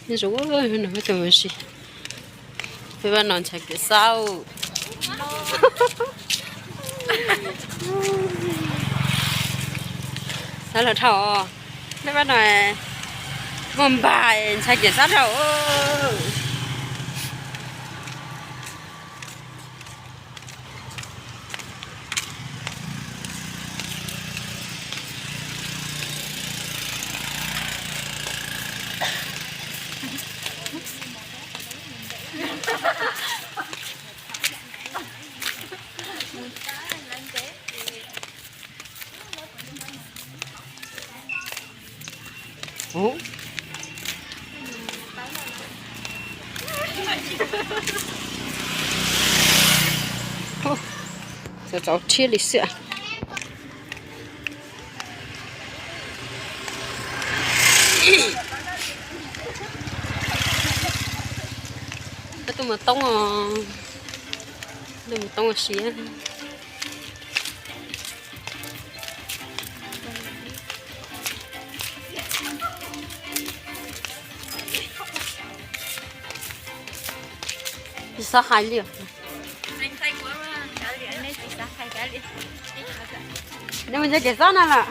Zoo, nws muab tus mus si. Peb pab no ntshav kev xauj. Xauj los dhau. Peb pab no muaj npag ntshav kev xauj dhau. Txaus thiab li xwb. Koj tuaj mus toob, tuaj mus toob siab. Tsis xav hais li. Neb mus ntshav kev xauj na lawm.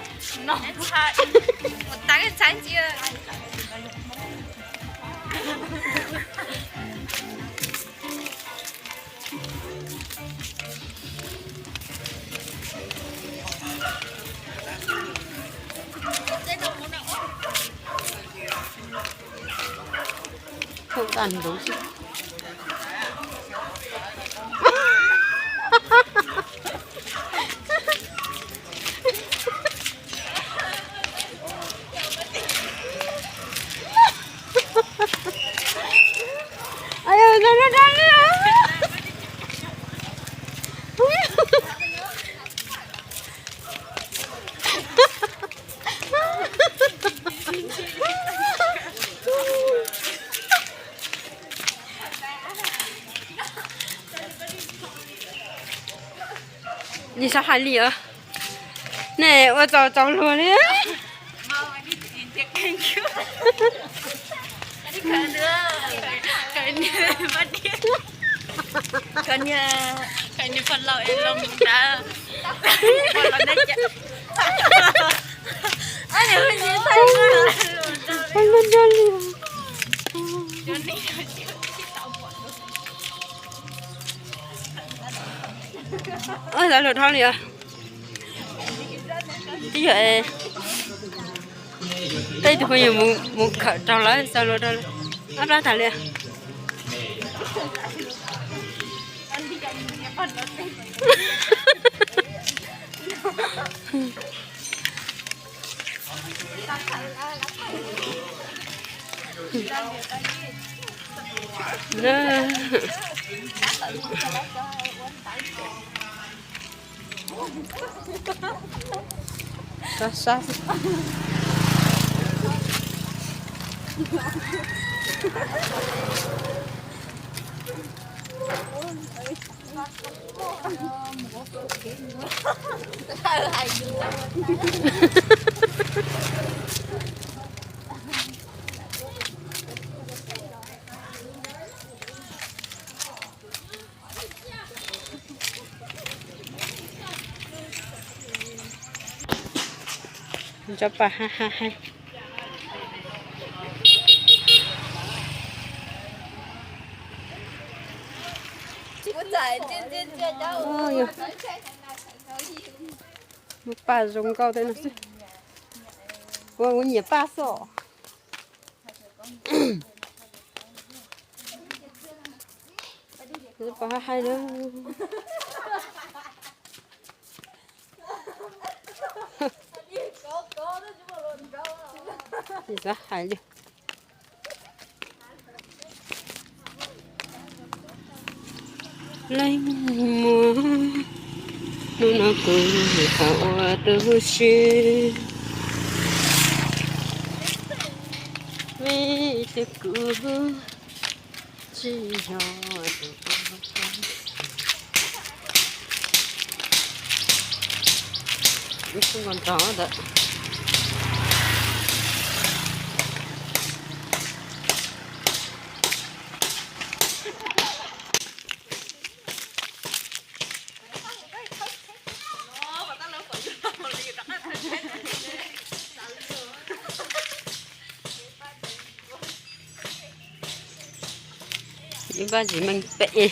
Thaum tag nrho xwb. Nim xav hais li os. Nej ua txaus txaus luag li. Ua xav luag dhau li os. Twb yog peb tus phooj ywg mus khawm rau lawv xav luag dhau li. Ob rab tas li. Sab sab xwb. Tsob pas ha ha ha. Muaj pas zoo nkauj tej no xwb. Ua kuv nyiam pas xwb. Pas hais hais na. Tsis xav hais li. Leej muam, hnub no kuv nws qhov ua tu siab, vim tias kuv tsis yog tus ua nrog ntawd. Ib pab tsis meej pem.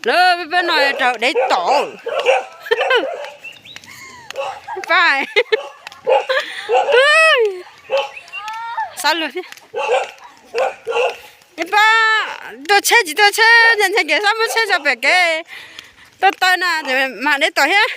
Lawv peb no raug dev tom. Pab, xav luag thiab. Ib pab tuaj tsheb tsis tuaj tsheb, ntshai ntshai kev xav muab tsheb tso pem kev. Tuaj taw na, mam dev tom thiab.